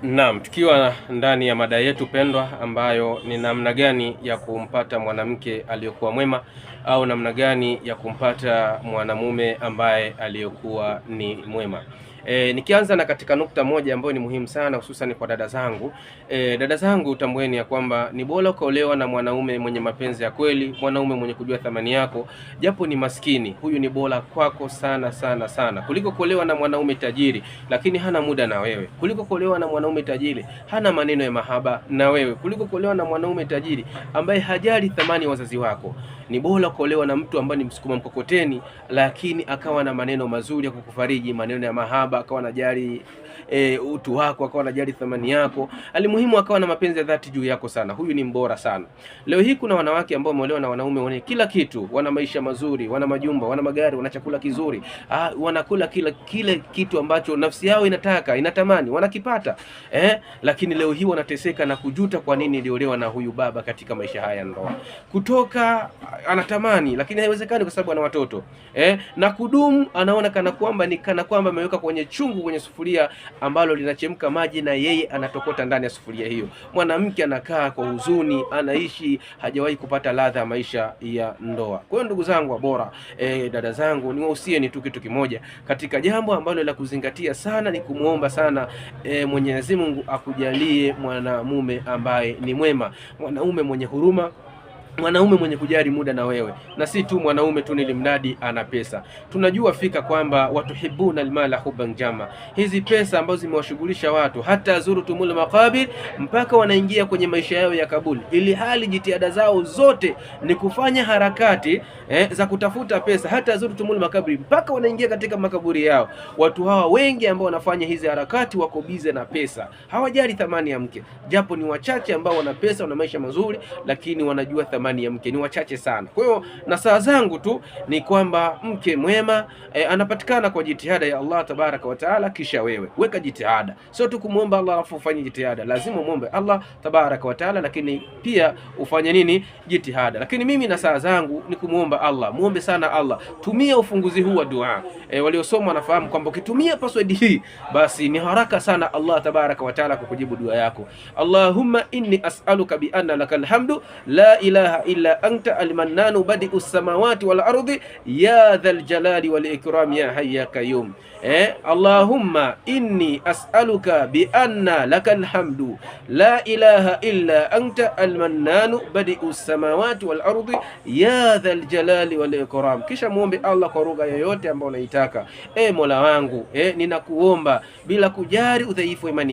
Naam, tukiwa ndani ya mada yetu pendwa ambayo ni namna gani ya kumpata mwanamke aliyokuwa mwema au namna gani ya kumpata mwanamume ambaye aliyokuwa ni mwema. Nikianza na katika nukta moja ambayo ni muhimu sana hususan kwa dada zangu. Dada zangu, tambueni ya kwamba ni bora ukaolewa na mwanaume mwenye mapenzi ya kweli, mwanaume mwenye kujua thamani yako, japo ni maskini, huyu ni bora kwako sana sana sana kuliko kuolewa na mwanaume tajiri lakini hana muda na wewe, kuliko kuolewa na mwanaume tajiri hana maneno ya mahaba na wewe, kuliko kuolewa na mwanaume tajiri ambaye hajali thamani ya wazazi wako. Ni bora kuolewa na mtu ambaye ni msukuma mkokoteni, lakini akawa na maneno mazuri ya kukufariji, maneno ya mahaba, akawa anajali utu wako, akawa anajali thamani yako, alimuhimu akawa na mapenzi ya dhati juu yako sana. Huyu ni mbora sana. Leo hii kuna wanawake ambao wameolewa na wanaume wenye kila kitu, wana maisha mazuri, wana majumba, wana magari, wana chakula kizuri, wanakula kila kile kitu ambacho nafsi yao inataka, inatamani, wanakipata, lakini leo hii wanateseka na kujuta kwa nini niliolewa na huyu baba katika maisha haya ya ndoa. Kutoka anatamani lakini haiwezekani kwa sababu ana watoto, na kudumu anaona kana kwamba ni kana kwamba ameweka kwenye chungu, kwenye sufuria ambalo linachemka maji na yeye anatokota ndani ya sufuria hiyo. Mwanamke anakaa kwa huzuni, anaishi hajawahi kupata ladha ya maisha ya ndoa. Kwa hiyo ndugu zangu bora, dada zangu, niwahusieni tu kitu kimoja katika jambo ambalo la kuzingatia sana ni kumuomba sana Mwenyezi Mungu akujalie mwanamume ambaye ni mwema, mwanaume mwenye huruma, mwanaume mwenye kujali muda na wewe, na si tu mwanaume tu nilimradi ana pesa. Tunajua fika kwamba watuhibuna almala hubban jama, hizi pesa ambazo zimewashughulisha watu hata zurutumul maqabir, mpaka wanaingia kwenye maisha yao ya kaburi, ili hali jitihada zao zote ni kufanya harakati za kutafuta pesa, hata zurutumul makaburi, mpaka wanaingia katika makaburi yao. Watu hawa wengi ambao wanafanya hizi harakati wako bize na pesa, hawajali thamani ya mke, japo ni wachache ambao wana pesa, wana maisha mazuri, lakini wanajua thamani ya mke ni wachache sana. Kwa hiyo na saa zangu tu ni kwamba mke mwema anapatikana kwa jitihada ya Allah tabaraka wa taala. Kisha wewe weka jitihada, sio tu kumuomba Allah alafu ufanye jitihada. Lazima umuombe Allah tabaraka wa taala, lakini pia ufanye nini? Jitihada. Lakini mimi na saa zangu ni kumuomba Allah. Muombe sana Allah, tumia ufunguzi huu wa dua. Waliosoma wanafahamu kwamba ukitumia password hii basi ni haraka sana Allah tabaraka wa taala kukujibu dua yako. Allahumma inni as'aluka bi anna lakal hamdu la ilaha illa anta almannanu badi'u samawati wal ardi ya dhal jalali wal ikram ya hayya qayyum. Allahumma inni as'aluka bi anna lakal hamdu la ilaha illa anta almannanu badi'u samawati wal ardi ya dhal jalali wal ikram. Kisha muombe Allah kwa lugha yoyote ambayo unaitaka. Mola wangu, ninakuomba bila kujali udhaifu imani